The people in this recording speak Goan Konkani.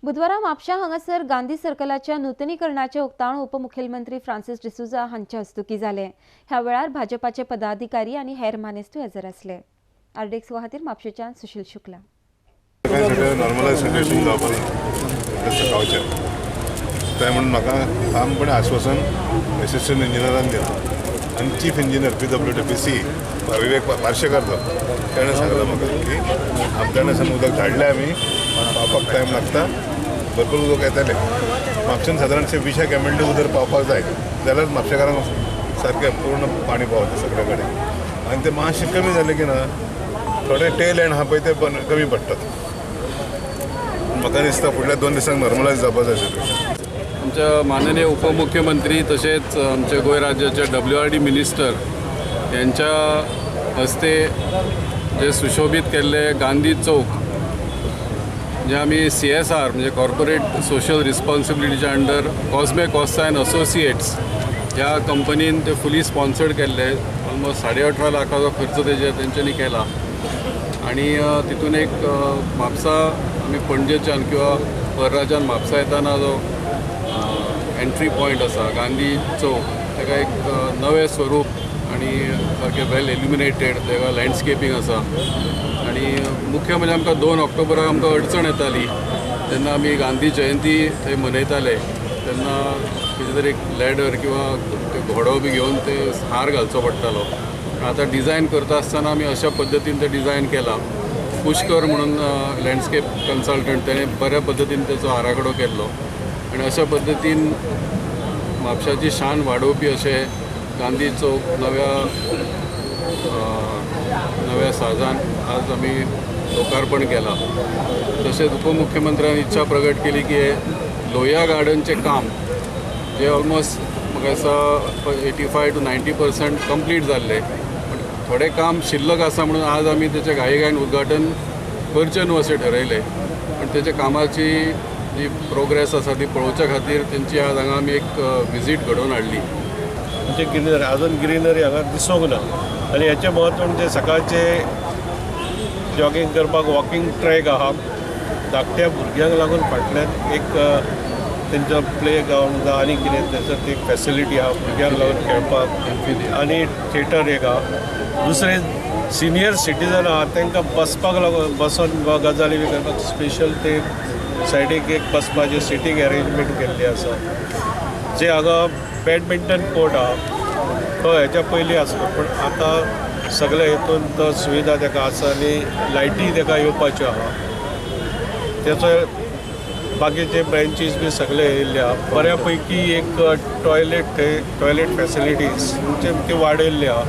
बुधवारा म्हापशा हांगासर गांधी सर्कलाच्या नुतनीकरणाचे उक्तावण उपमुख्यमंत्री फ्रांसिस डिसोझा हांच्या हस्तुकी जाले. ह्या वेळार भाजपाचे पदाधिकारी आनी हेर मानेस्त हजर आसले. आरडीएक्स खातीर म्हापशेच्यान सुशील शुक्ला. नॉर्मलायज सिच्युएशन जावपाक सकाळचें तें म्हणून म्हाका ठामपणे आश्वासन एसिस्टंट इंजिनियरान दिलां आनी chief engineer PWDPC Vivek Parshekar जो तेणें सांगलां म्हाका की आमटाणे सावन उदक धाडलें आमी, पावपाक टायम लागता, भरपूर उदक येतलें. म्हापशेन सादारणशें 20 MLD उदक पावपाक जाय जाल्यार म्हापशेकारांक सारकें पूर्ण पाणी पावता सगळे कडेन. आनी तें मातशें कमी जालें की ना थोडे टेल एंड आहा पळय ते कमी पडटात. म्हाका दिसता फुडल्या 2 दिसांक नॉर्मलायज जावपाक जाय सिच्युएशन. आमच्या माननीय उपमुख्यमंत्री तसेच आमचे गोंय राज्याचे WRD minister यांच्या हस्ते जे सुशोभीत केल्ले गांधी चौक जे आमी CSR म्हणजे कॉर्पोरेट सोशल रिस्पॉन्सिबिलिटीच्या under Cosme Costa and associates ह्या कंपनीन ते फुली स्पॉन्सर्ड केल्ले. ऑलमोस्ट 18.5 लाखाचो खर्च तेजेर तेंच्यांनी केला आनी तितून एक म्हापसा आमी पणजेच्यान किंवा परराज्यान म्हापसा येताना जो एंट्री पॉयंट आसा गांधी चौक ताका एक नवें स्वरूप आनी सारकें वेल इल्युमिनेटेड ताका लँडस्केपींग आसा. आनी मुख्य म्हणजे आमकां 2 ऑक्टोबराक आमकां अडचण येताली तेन्ना आमी गांधी जयंती थंय मनयताले तेन्ना कितें तरी एक लॅडर किंवा ते घोडो बी घेवन ते हार घालचो पडटालो. आतां डिझायन करता आसतना आमी अशा पद्दतीन तें डिझायन केलां. पुष्कर म्हणून लँडस्केप कन्सल्टंट तेणें बऱ्या पद्दतीन तेचो आराखडो केल्लो आनी अशा पद्दतीन म्हापशाची शान वाडोवपी अशें गांधी चौक नव्या नव्या साजान आज आमी लोकार्पण केलां. तशेंच उपमुख्यमंत्र्यान इच्छा प्रगट केली की लोहिया गार्डनचें काम जे ऑलमोस्ट म्हाका दिसता 85 to 90% complete जाल्लें, पण थोडें काम शिल्लक आसा म्हणून आज आमी तेचें घाईघाईन उद्घाटन करचें न्हू अशें ठरयलें. पण तेच्या कामाची जी प्रोग्रेस आसा ती पळोवच्या खातीर तेंची आज हांगा आमी एक विजीट घडोवन हाडली. म्हणजे ग्रिनरी अजून ग्रिनरी हांगा दिसूंक ना आनी हेचें म्हत्व म्हणजे सकाळचे जॉगींग करपाक वॉकिंग ट्रॅक आहा. धाकट्या भुरग्यांक लागून फाटल्यान एक तेंचो प्ले ग्रावंड जावं आनी कितें थंयसर एक फॅसिलिटी आहा भुरग्यांक लागून खेळपाक आनी थिएटर एक आहा. दुसरें सिनियर सिटीजन आहा तांकां बसपाक लागून बसोन गजाली बी करपाक स्पेशल ते सायडीक एक बसपाचें सिटींग अरेंजमेंट केल्ली आसा. जे हांगा बॅडमिंटन कोर्ट आहा तो हेच्या पयलीं आसलो पण आतां सगळे हितून तो सुविधा ताका आसा आनी लायटी ताका येवपाच्यो आहा. तेचो बाकीचे ब्रँचीस बी सगळे येयल्ले आहा. बऱ्या पैकी एक टॉयलेट थंय टॉयलेट फॅसिलिटीज म्हणजे ती वाडयल्ली आहा.